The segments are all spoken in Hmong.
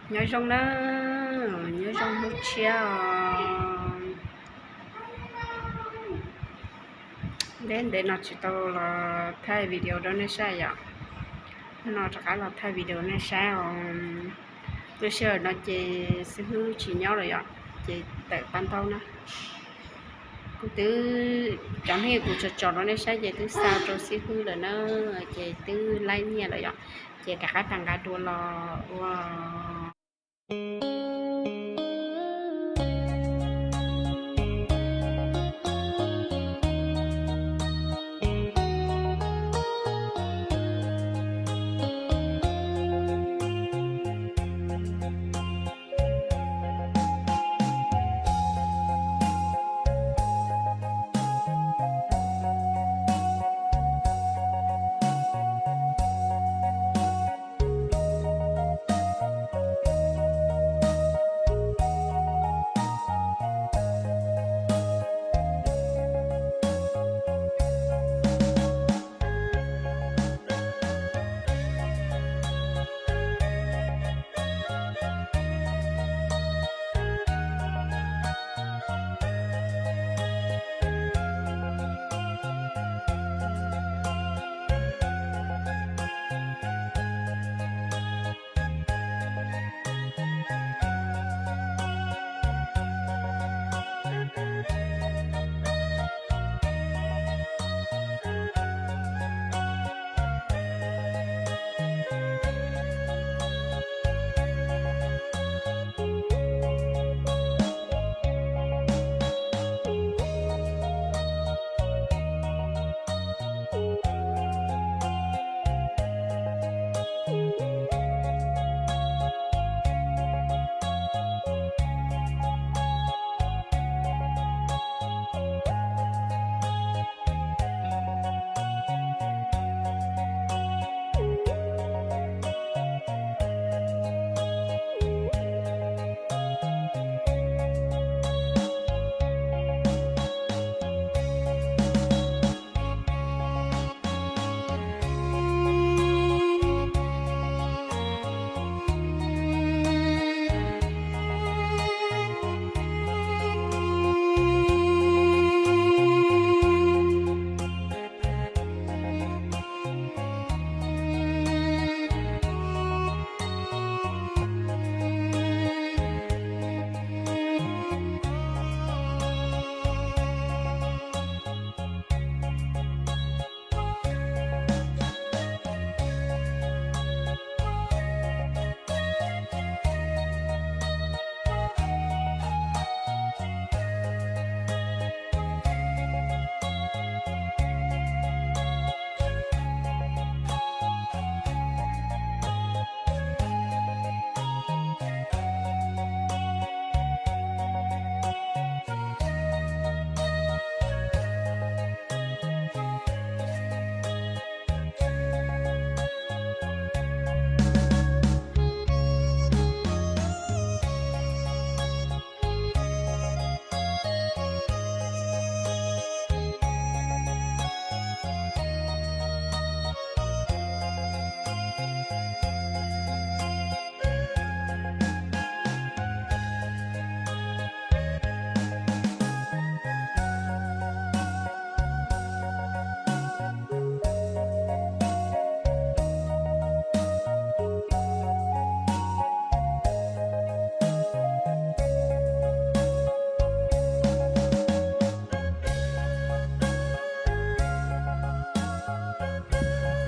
Nyob zoo na, nyob zoo hnub tshiab os. Ntev ntev no tsis tau los thaij video rau nej saib yom. Hnub no rov qab los thaij video nej saib os. Lub sij hawm no ces xib hwb tsis nyob lawm yom, ces tawm pab ntaub na. Kuv twb, cov neeg kuv tso tso rau nej saib ces twb xa rau xib hwb lawm na, ces twb laib nyiaj lawm yom, ces rov qab tag nqa dua los ua.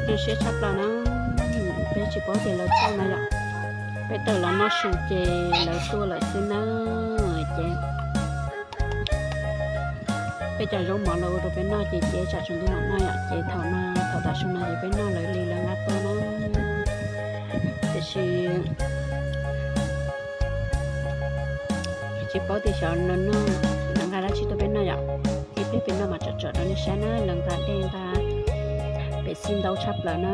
Zoo siab tshaj plaws na, peb tsis paub tias lawv tuaj na yom. Peb tawm los noj su ces lawv tuaj lawm xwb na. Ces peb cov zaub mov lawv ua rau peb noj ces ces tsam tsaus ntuj mam noj yom. Ces thaum no, thaum tav su no ces peb noj lawv li lawv nqa tuaj na. Tiam sis tsis paub tias xyov lawv nqa dab tsi tuaj peb noj yom. Ib pliag peb noj mas tsom tsom rau nej saib na, lawv nqa dej nqa pem xij ntau tshaj plaws na.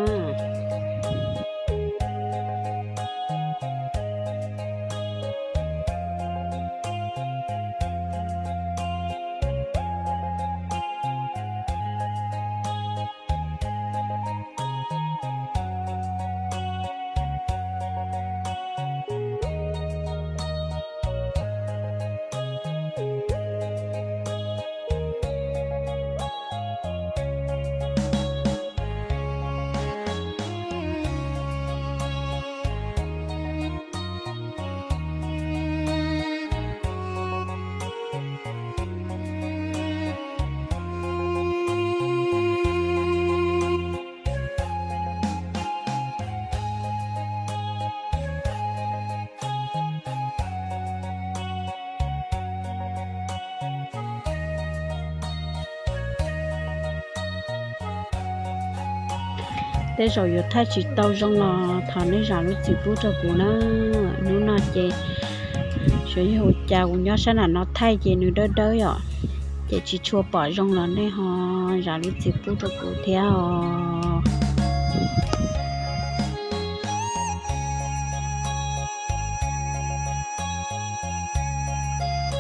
Tej zaum yuav thaij tsis tau zoo los thov nej zam lub txim pub rau kuv na. Hnub no ces xyov yog ua cas kuv nyob sab nram no thaij ces nws dawb dawb yom, ces tsis tshua pom zoo los nej ho zam lub txim pub rau kuv thiab os.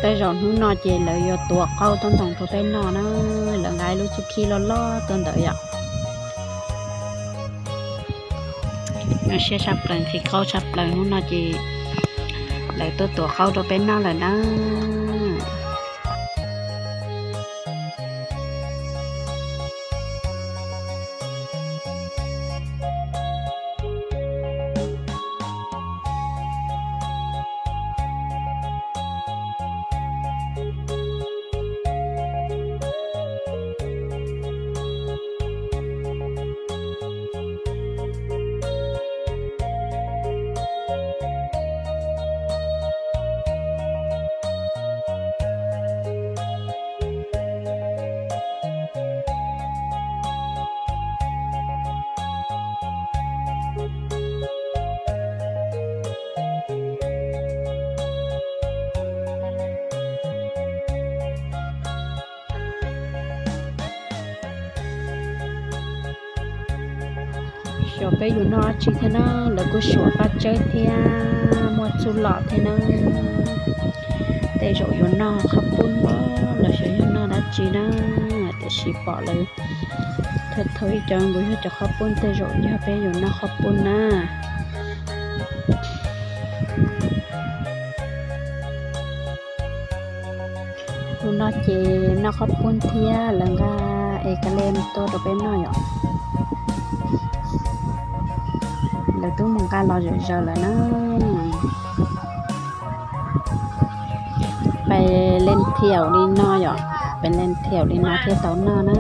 Tej zaum hnub no ces lawv yuav tuav qaub tuaj ntoos rau peb noj na, lawv nqa ib lub txuj khib loj loj tuaj ntawd yom. Zoo siab tshaj plaws, ntxim qaub tshaj plaws, hnub no ces lawv tuaj tuav qaub rau peb noj lawm na. Xyov peb yuav noj dab tsi thiab na, lawv kuj suam paj tsawb thiab muaj txuj lom thiab na. Tej zaum yuav noj qhov pub los xyov yog noj dab tsi na, tiam sis pom lawv thawj thawj ib co nkaus yog cov qhov pub, tej zaum yog peb yuav noj qhov pub na. Hnub no ces noj qhov pub thiab lawv nqa es ka le tuaj rau peb noj yom. Lawv twb mus nqa los zawm zaws lawm na. Peb leej thiaum li no yom, peb leej thiaum li no thiaj tau noj na.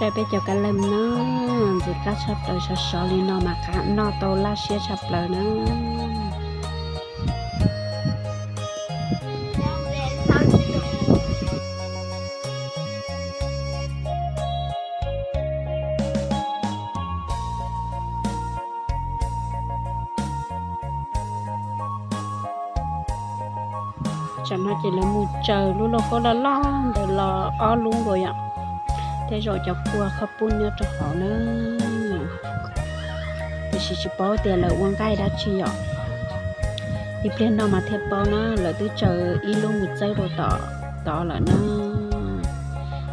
Saib peb cov kab leej na, ntxim qab tshaj plaws, sov sov li no mas qab noj tau laj siab tshaj plaws na. Tsam no ces lawv mus tsaws lub lauj kaub loj loj ntawd los ob lub nkaus yom. Tej zaum cov kua qhov pub nyob rau hauv na, tiam sis tsis paub tias lawv ua nqaij dab tsi yom. Ib pliag no mas thiaj paub na, lawv twb tsaws ib lub mus txawb rau tom tod lawm na,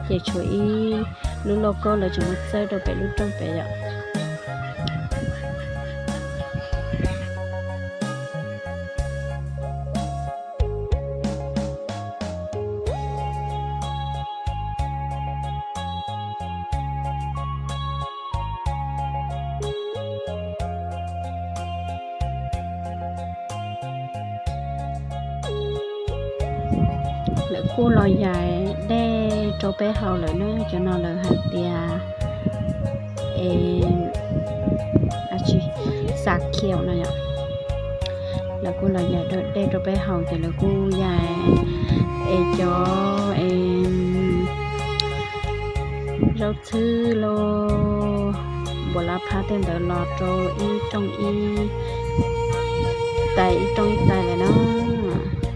ces tshuav ib lub lauj kaub lawv tseem mus txawb rau pem lub rooj pem yom. Lawv kuj los yaim dej rau peb haus lawm na, cov no lawv hais tias es, a, tsis, xav khiaum no yom. Lawv kuj los yaim dej rau peb haus ces lawv kuj yaim es cov es Zaub txhwb los npuas lav phab tej ntawd los rau ib rooj ib tais, ib rooj ib tais lawm na.